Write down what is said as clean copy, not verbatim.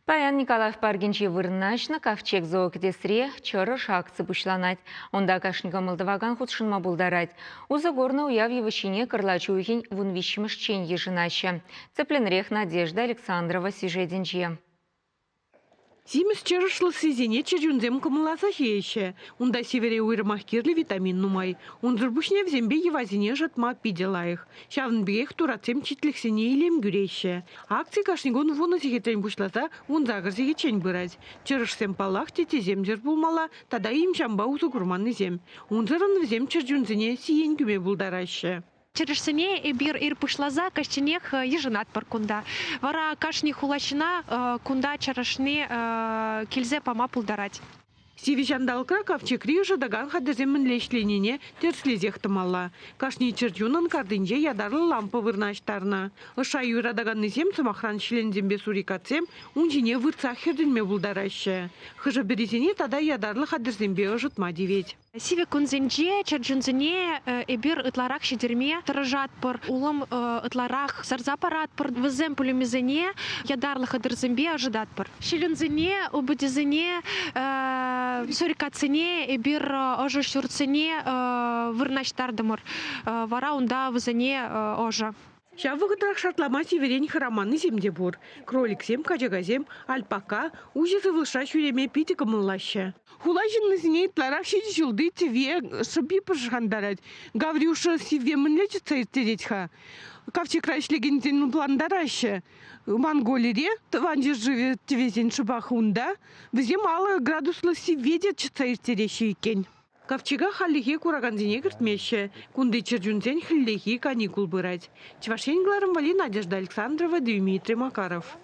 Паян Николаев паркӗнче вырнаҫнӑ Ковчег зоокӗтесре чӑрӑш акци пуҫланать. Унта кашни кӑмӑл тӑвакан хутшӑнма пултарать. Усӑ курнӑ уяв йывӑҫҫине кӑрлач уйӑхӗн вунвиҫҫӗмӗшчен йышӑнаҫҫӗ. Тӗплӗнрех Надежда Александрова сюжетӗнче. Симӗс чӑрӑш лӑссисене чӗрчунсем кӑмӑлласа ҫиеҫҫӗ. Унта сивӗре уйрӑмах кирлӗ витамин нумай. Унсӑр пуҫне вӗсемпе йӑвасене ӑшӑтма питӗ лайӑх. Ҫавӑн пекех туратсем читлӗхсене илем кӳреҫҫӗ. Акци кашни кун 10 сехетрен пуҫласа 18 сехетчен пырать. Чӑрӑшсем, паллах, теттесемсӗр пулмалла тата им-ҫампа усӑ курманнисем. Унсӑрӑн вӗсем чӗрчунсене сиен кӳме пултараҫҫӗ. Чӑрӑшсене эпир ир пуҫласа каҫченех йышӑнатпӑр кунта. Вара кашни хулаҫӑна кунта чӑрӑшне килсе пама пултарать. Сивӗ ҫанталӑкра Ковчегри ӑшӑтакан хатӗрсем мӗнле ӗҫленине тӗрӗслесех тӑмалла. Кашни чӗрчунӑн картинче ятарлӑ лампа вырнаҫтарнӑ. Ӑшша юратаканнисем, сӑмахран, ҫӗленсемпе сурикатсем, ун ҫине выртсах хӗртӗнме пултараҫҫӗ. Хӑшӗ-пӗрисене тата ятарлӑ хатӗрсемпе ӑшӑтма тивет. Сивӗ кунсенче чӗрчунсене эпир ытларах ҫитерме тӑрӑшатпӑр, улӑм ытларах сарса паратпӑр. Вӗсем пӳлӗмӗсене ятарлӑ хатӗрсемпе ӑшӑтатпӑр. Ҫӗленсене, упӑтесене, сурикатсене эпир ӑшӑ ҫуртсене вырнаҫтартӑмӑр. Вара унта вӗсене ӑшӑ. Ҫав вӑхӑтрах шартлама сивӗрен хӑраманнисем те пур. Кроликсем, качакасем, альпака уҫӑ сывлӑшра ҫӳреме питӗ кӑмӑллаҫҫӗ. Хула ҫыннисене ытларах ҫичӗ ҫулти тӗве шӑпи пӑшӑрхантарать. Гаврюша сивве мӗнле чӑтса ирттерет-ха? Ковчегра ӗҫлекенсен лӑплантараҫҫӗ. Монголире тӑван ҫӗршывӗ тӗвесен шӑпах унта. Вӗсем 50 градуслӑ сивве те чӑтса ирттереҫҫӗ иккен. Ковчега хальлӗхе куракансене кӗртмеҫҫӗ. Кунти чӗрчунсен хӗллехи каникул пырать. Чӑваш Ен кӑларӑм валли Надежда Александрова, Дмитрий Макаров.